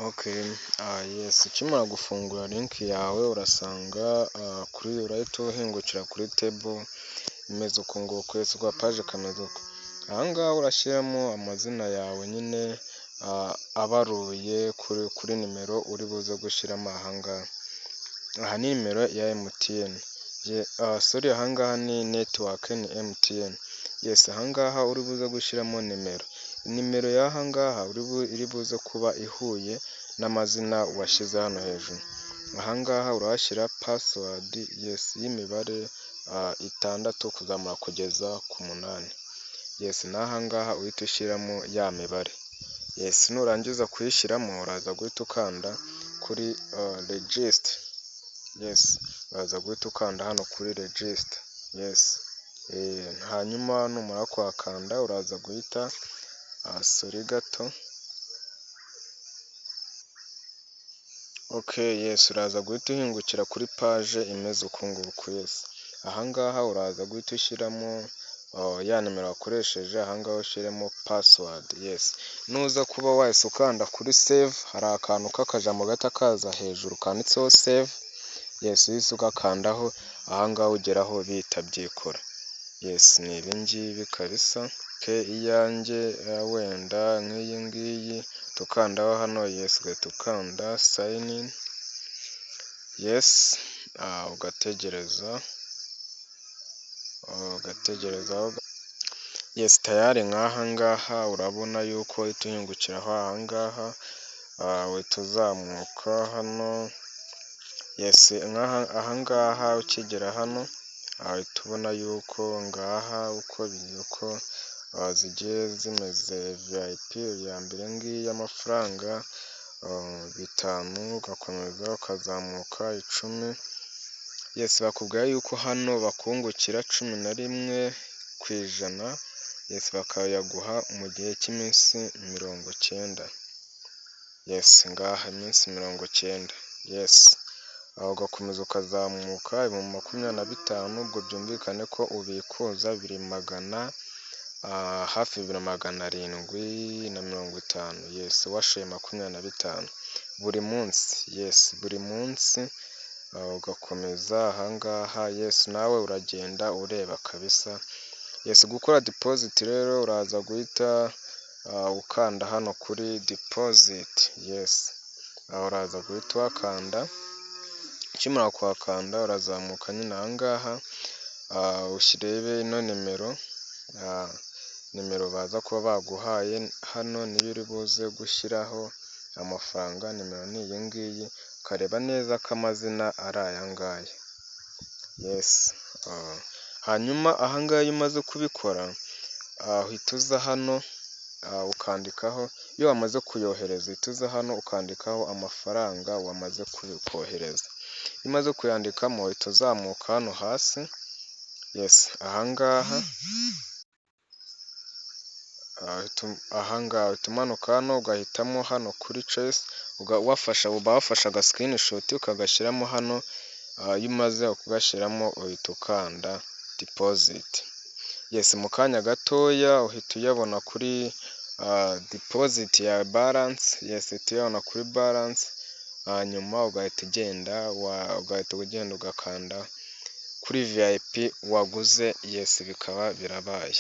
Okay, yes, ukimara gufungura link yawe urasanga kuri, urahita uhingukira kuri table imeze uku nguku, yes, ku gapaje kameze uku. Aha ngaha urashyiramo amazina yawe nyine abaruye kuri nimero uri buze gushyiramo aha ngaha. Aha ni nimero ya MTN, sorry, aha ngaha ni network, ni MTN. Yes, aha ngaha uri buze gushyiramo nimero. Nimero y'aha ngaha iri buze kuba ihuye n'amazina washyize hano hejuru. Aha ngaha urahashyira password, yes, y'imibare itandatu kuzamura kugeza ku munani. Yes, n'aha ngaha uhita ushyiramo ya mibare. Yes, nurangiza kuyishyiramo uraza guhita ukanda kuri register. Yes, uraza guhita ukanda hano kuri register. Yes, hanyuma numara kuhakanda uraza guhita, sorry gato. Okay, yes, uraza guhita uhingukira kuri page imeze uku nguku. Yes, aha ngaha uraza guhita ushyiramo ya nimero wakoresheje, aha ngaha ushyiremo password. Yes, nuza kuba wahise ukanda kuri save, hari akantu k'akajambo gahita kaza hejuru kanditseho save. Yes, iyo uhise ugakandaho, aha ngaha ugeraho bihita byikora. Yes, ni ibi ngibi kabisa. Okay, iyanjye wenda nk'iyi ngiyi, tukandaho hano, yes, ugahita ukanda sign in. Yes, ugategereza, ugategereza. Yes, tayari nk'aha ngaha urabona yuko uhita uhingukiraho aha ngaha, uhita uzamuka hano. Yes, aha ngaha ukigera hano uhita ubona yuko ngaha uko zigiye zimeze. VIP iya mbere ngiyi y'amafaranga 5, ugakomeza ukazamuka 10. Yes, bakubwira yuko hano bakungukira 11%. Yes, bakayaguha mu gihe cy'iminsi 90. Yes, ngaha iminsi 90. Yes, ugakomeza ukazamuka 25,000, ubwo byumvikane ko ubikuza bibiri magana, hafi 2750. Yes, washoye 25 buri munsi. Yes, buri munsi ugakomeza aha ngaha. Yes, nawe uragenda ureba kabisa. Yes, gukora deposit rero uraza guhita ukanda hano kuri deposit. Yes, uraza guhita uhakanda. Ukimara kuhakanda urazamuka nyine aha ngaha, urebe ino nimero, nimero baza kuba baguhaye hano niyo uri buze gushyiraho amafaranga. Nimero ni iyi ngiyi, ukareba neza ko amazina ari aya ngaya. Yes, hanyuma aha ngaha iyo umaze kubikora uhita uza hano ukandikaho. Iyo wamaze kuyohereza uhita uza hano ukandikaho amafaranga wamaze kohereza. Iyo umaze kuyandikamo uhita uzamuka hano hasi. Yes, aha ngaha, aha ngaha uhita umanuka hano ugahitamo hano kuri choice, wafashe, uba wafashe aga screenshot ukagashyiramo hano. Iyo umaze kugashyiramo uhita ukanda deposit. Yes, mu kanya gatoya uhita uyabona kuri deposit ya balance. Yes, uhita uyabona kuri balance, hanyuma ugahita ugenda ugakanda kuri VIP waguze. Yes, bikaba birabaye.